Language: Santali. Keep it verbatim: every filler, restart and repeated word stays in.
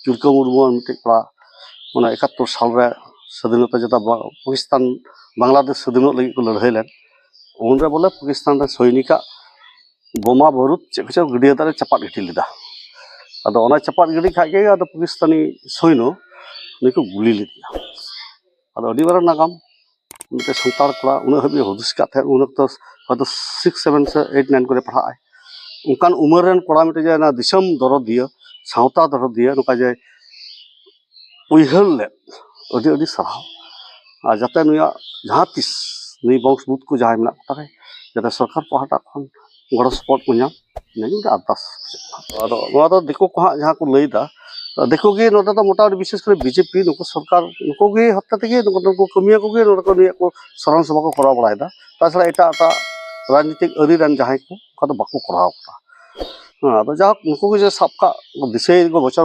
ᱛᱤᱞᱠᱟᱹ ᱢᱩᱨᱢᱩ ᱟᱨ ᱢᱤᱫᱴᱮᱡ ᱠᱚᱲᱟ, ᱚᱱᱟ ᱮᱠᱟᱛᱛᱳᱨ ᱥᱟᱞ ᱨᱮ ᱥᱟᱹᱫᱷᱤᱱᱚᱛᱟ ᱡᱮᱴᱟ ᱵᱟ- ᱯᱟᱠᱤᱥᱛᱟᱱ, ᱵᱟᱝᱞᱟᱫᱮᱥ ᱥᱟᱹᱫᱷᱤᱱᱚᱜ ᱞᱟᱹᱜᱤᱫ ᱠᱚ ᱞᱟᱹᱲᱦᱟᱹᱭ ᱞᱮᱱ, ᱩᱱᱨᱮ ᱵᱚᱞᱮ ᱯᱟᱠᱤᱥᱛᱟᱱ ᱨᱮ ᱥᱚᱭᱱᱤᱠᱟᱜ ᱵᱳᱢᱟ ᱵᱟᱹᱨᱩᱫ ᱪᱮᱫ ᱠᱚᱪᱚ ᱜᱟᱹᱰᱭᱟᱹ ᱫᱟᱜ ᱨᱮ ᱪᱟᱯᱟᱫ ᱜᱤᱰᱤ ᱞᱮᱫᱟ᱾ ᱟᱫᱚ ᱚᱱᱟ ᱪᱟᱯᱟᱫ ᱜᱤᱰᱤ ᱠᱷᱟᱡ ᱜᱮ ᱟᱫᱚ ᱯᱟᱠᱤᱥᱛᱟᱱᱤ ᱥᱚᱭᱱᱚ ᱩᱱᱤ ᱠᱚ ᱜᱩᱞᱤ ᱞᱮᱫᱮᱭᱟ᱾ ᱟᱫᱚ ᱟᱹᱰᱤ ᱢᱟᱨᱟᱝ ᱱᱟᱜᱟᱢ ᱢᱤᱫᱴᱮᱱ ᱥᱟᱱᱛᱟᱲ ᱠᱚᱲᱟ ᱩᱱᱟᱹᱜ ᱦᱟᱹᱵᱤᱡ ᱦᱩᱫᱤᱥ ᱠᱟᱫ ᱛᱟᱦᱮᱸᱫ, ᱩᱱ ᱚᱠᱛᱚ ᱦᱚᱭᱛᱳ ᱥᱤᱠᱥ ᱥᱮᱵᱷᱮᱱ ᱥᱮ ᱮᱭᱤᱴ ᱱᱟᱭᱤᱱ ᱠᱚᱨᱮ ᱯᱟᱲᱦᱟᱜ ᱟᱭ᱾ ᱚᱱᱠᱟᱱ ᱩᱢᱮᱨ ᱨᱮᱱ ᱠᱚᱲᱟ ᱢᱤᱫᱴᱮᱡ ᱡᱮ ᱚᱱᱟ ᱫᱤᱥᱚᱢ ᱫᱚᱨᱚᱫᱤᱭᱟᱹ, ᱥᱟᱶᱛᱟ ᱫᱚᱨᱚᱫᱤᱭᱟᱹ, ᱱᱚᱝᱠᱟ ᱡᱮ ᱩᱭᱦᱟᱹᱨ ᱞᱮᱫ, ᱟᱹᱰᱤ ᱟᱹᱰᱤ ᱥᱟᱨᱦᱟᱣ᱾ ᱟᱨ ᱡᱟᱛᱮ ᱱᱩᱭᱟᱜ ᱡᱟᱦᱟᱸ ᱛᱤᱥ ᱱᱩᱭ ᱵᱚᱝᱥ ᱵᱩᱛ ᱠᱚ ᱡᱟᱦᱟᱸᱭ ᱢᱮᱱᱟᱜ ᱠᱚ ᱛᱟᱞᱮ, ᱡᱟᱛᱮ ᱥᱚᱨᱠᱟᱨ ᱯᱟᱦᱴᱟ ᱠᱷᱚᱱ ᱜᱚᱲᱚ ᱥᱚᱯᱚᱦᱚᱫ ᱠᱚ ᱧᱟᱢ, ᱤᱱᱟᱹᱜᱮ ᱢᱤᱫᱴᱟᱝ ᱟᱨᱫᱟᱥ᱾ ᱟᱫᱚ ᱱᱚᱣᱟ ᱫᱚ ᱫᱤᱠᱩ ᱠᱚ ᱦᱟᱸᱜ ᱡᱟᱦᱟᱸ ᱠᱚ ᱞᱟᱹᱭᱫᱟ, ᱫᱤᱠᱩ ᱜᱮ ᱱᱚᱰᱮ ᱫᱚ ᱢᱚᱴᱟᱢᱩᱴᱤ ᱵᱤᱥᱮᱥ ᱠᱚᱨᱮ ᱵᱤᱡᱮᱯᱤ, ᱱᱩᱠᱩ ᱥᱚᱨᱠᱟᱨ, ᱱᱩᱠᱩ ᱜᱮ ᱦᱚᱛᱮ ᱛᱮᱜᱮ ᱱᱩᱠᱩ, ᱱᱩᱠᱩ ᱠᱟᱹᱢᱤᱭᱟᱹ ᱠᱚᱜᱮ ᱱᱚᱰᱮ ᱠᱚ ᱱᱩᱭᱟᱜ ᱠᱚ ᱥᱚᱨᱚᱱ ᱥᱚᱵᱷᱟ ᱠᱚ ᱠᱚᱨᱟᱣ ᱵᱟᱲᱟᱭᱮᱫᱟ᱾ ᱛᱟᱪᱷᱟᱲᱟ ᱮᱴᱟᱜ ᱮᱴᱟᱜ ᱨᱟᱡᱽᱱᱤᱛᱤᱠ ᱟᱹᱨᱤ ᱨᱮᱱ ᱡᱟᱦᱟᱸᱭ ᱠᱚ, ᱚᱱᱠᱟ ᱫᱚ ᱵᱟᱠᱚ ᱠᱚᱨᱟᱣ ᱠᱟᱫᱟ᱾ ᱦᱮᱸ, ᱟᱫᱚ ᱡᱟᱦᱳᱠ, ᱱᱩᱠᱩ ᱜᱮ ᱡᱮ ᱥᱟᱵ ᱠᱟᱜ ᱫᱤᱥᱟᱹᱭ ᱵᱚᱪᱷᱚᱨ